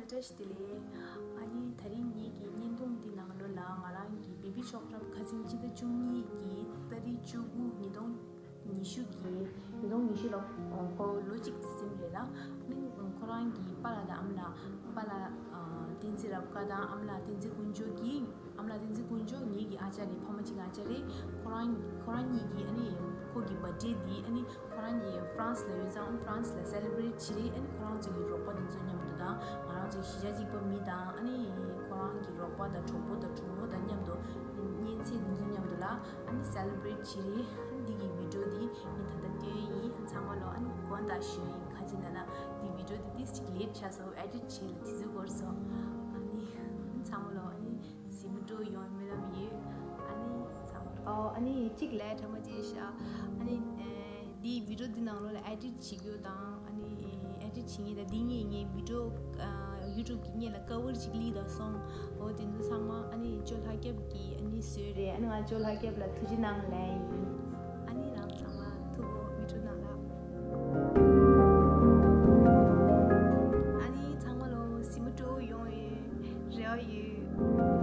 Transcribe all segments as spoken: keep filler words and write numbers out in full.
བཀྲ་ཤིས་བདེ་ལེགས། ཨ་ནི་དེ་རིང་ངེད་ཀྱི་བརྙན་ཐུང་འདི་ནང་ལོགས་ལ་ང་རང་གི་བེ་བི་མཆོག་རབ་ཁ་སང་སྤྱི་ཟླ་བཅུ་གཉིས་ཀྱི་ཏ་རིག་བཅུ་དགུ་ཉིས་སྟོང་ཉི་ཤུ་གི་ཉིས་སྟོང་ཉི་ཤུ་ལོ། ཁོ་ལོ་གཅིག་ཟིན་རེད་ལ། ཨ་ནི་ཁོ་རང་གི་པཱ་ལགས་དང་ཨ་མ་ལགས། པཱ་ལགས་བསྟན་འཛིན་རབ་དགའ་དང་ཨ་མ་ལགས་བསྟན་འཛིན་དཀོན་མཆོག་གིས། ཨ་མ་ལགས་བསྟན་འཛིན་དཀོན་མཆོག་ངེད་ཀྱི་ཨ་ཅག་རེད། ཕ་མ་གཅིག་གི་ཨ་ཅག་རེད། ཁོ་རང་ཁོ་རང་གཉིས་ཀྱིས་ཨ་ནི་ཁོ་གི་བར་ཌེ་འདི་ཨ་ནི་ཁོ་རང་གཉིས་ཧྥ་རན་སི་ལ་ཡོད་ཙང་ཧྥ་རན་སི་ལ་སེ་ལེ་བྷི་རེཊ་བྱེད་རེད། ཨ་ནི་ཁོ་རང་ཚོ་གི་རོགས་པ་དེ་ཚོ་མཉམ་དུ་དང་ང་རང་ཚོ་གི་གཞིས་ཆགས་གཅིག་པ་མི་དང་ཨ་ནི་ཁོ་རང་གི་རོགས་པ་དང་གྲོགས་པོ་དང་གྲོགས་མོ་དང་མཉམ་དུ་གཉེན་ཚན་དེ་ཚོ་མཉམ་དུ་ལ་ཨ་ནི་སེ་ལེ་བྷི་རེཊ་བྱེད་རེད། ཨ་ནི་འདི་གི་བི་ཌི་ཡོ་འདི་ངས་ད་ལྟ་སྟོན་ཡིན། ཨ་ནི་ཚང་མ་ལོ་ཨ་ནི་དགོངས་དག་ཞུ་ཡིན། ཁ་ཅིག་ན་ན་འདི་བི་ཌི་ཡོ་འདི་ཏིས་ཅིག་ལེཊ་ཆགས་སོང་། ཨེ་ཌིཊ་བྱེད་ལ་དུས་ཚོད་འགོར་སོང་། ཨ་ནི་ཚང་མ་ལོ་ཨ་ནི་གཟིགས་མོ་སྤྲོ་ཡོང་སྨོན་ལམ་ཡོད། ཨ་ནི་ཚང་མ་ཨོ་ཨ་ནི་གཅིག་ལས་ཐ་མ་བྱས་ཤག་ཨ་ནི་ཨེ་འདི་བི་ཌི་ཡོ་འདི་ནང་ལོགས་ལ་ཨེ་ཌིཊ་བྱེད་རྒྱུ་དང་ཨ་ནི་ཨེ་ཌིཊ་བྱེད་མཁན་དང་འདི་ངས་ངའི་བི་ཌི་ཡོ་ཨ་ཡུ་ཊུབ་གི་སྔོན་ལ་ཀ་བར་ཅིག་ལི་དང་སོང་། ཨོ་དེ་ཚོ་ཚང་མ་ཨ་ནི་ཅོ་ལྷ་སྐྱབས་ཀྱིས་ཨ་ནི་བཟོས་རེད། ཨ་ནི་ང་ཅོ་ལྷ་སྐྱབས་ལ་ཐུགས་རྗེ་གནང་ལན་ཡིན། ཨ་ནི་རང་ཚང་མ་ཐུགས་དགོངས་མི་འཁྲུག་གནང་ལགས། ཨ་ནི་ཚང་མ་ལོ་གཟིགས་མོ་སྤྲོ་ཡོང་ཡོད། རེ་བ་ཡོད།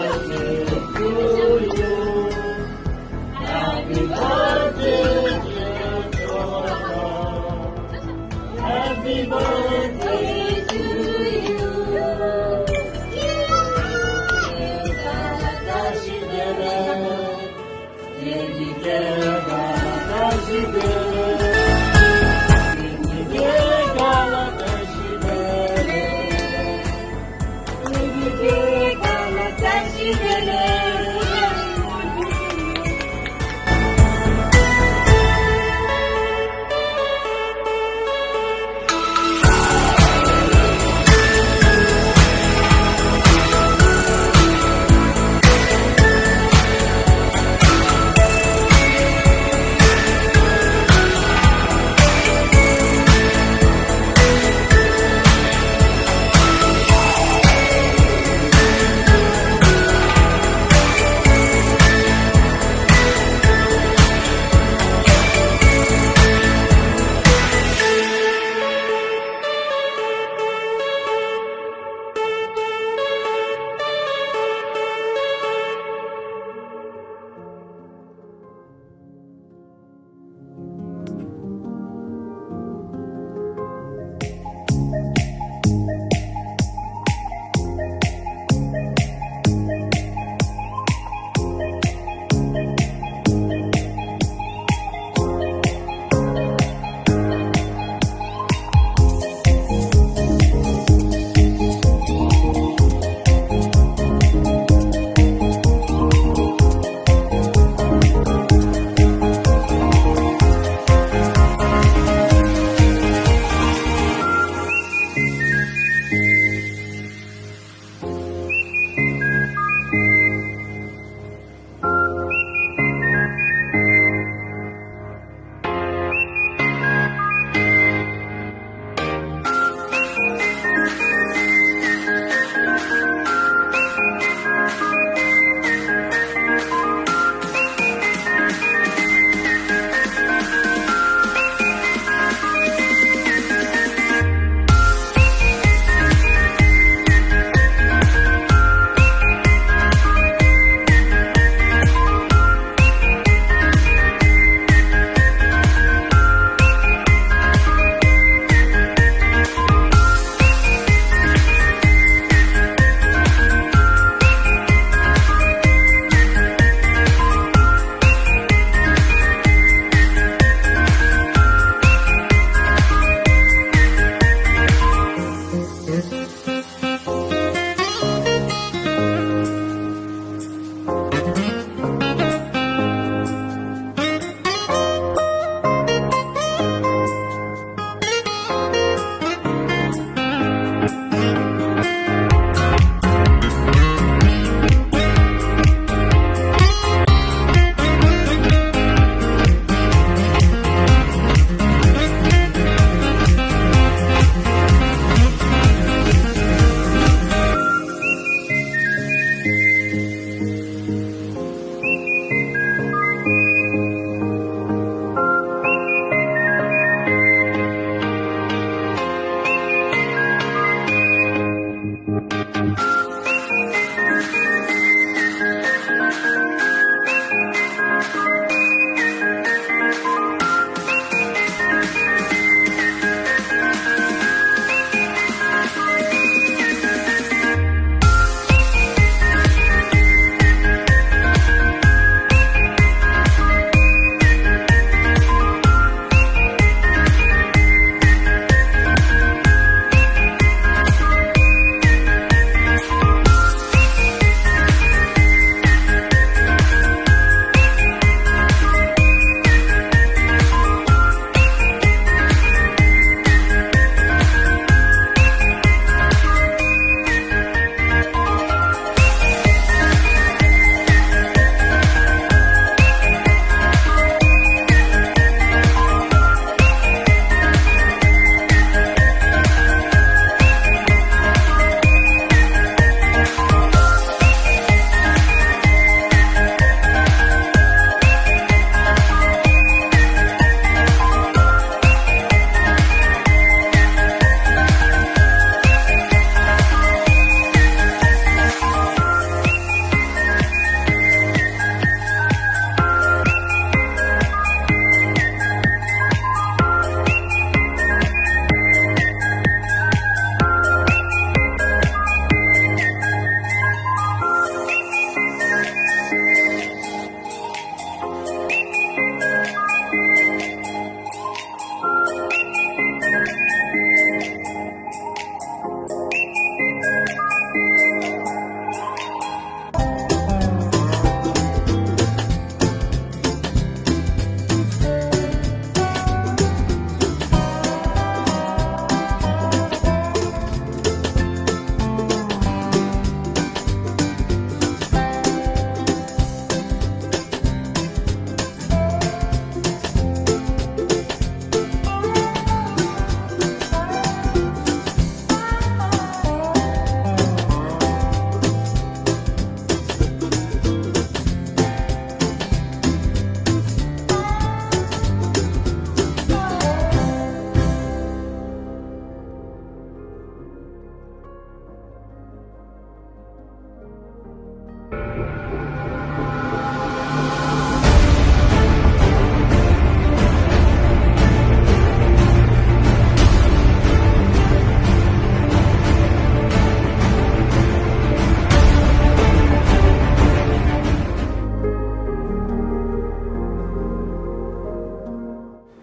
Happy birthday, dear Jola. Happy birthday to you.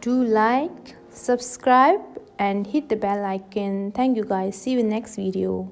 Do like, subscribe, and hit the bell icon. Thank you guys. See you next video.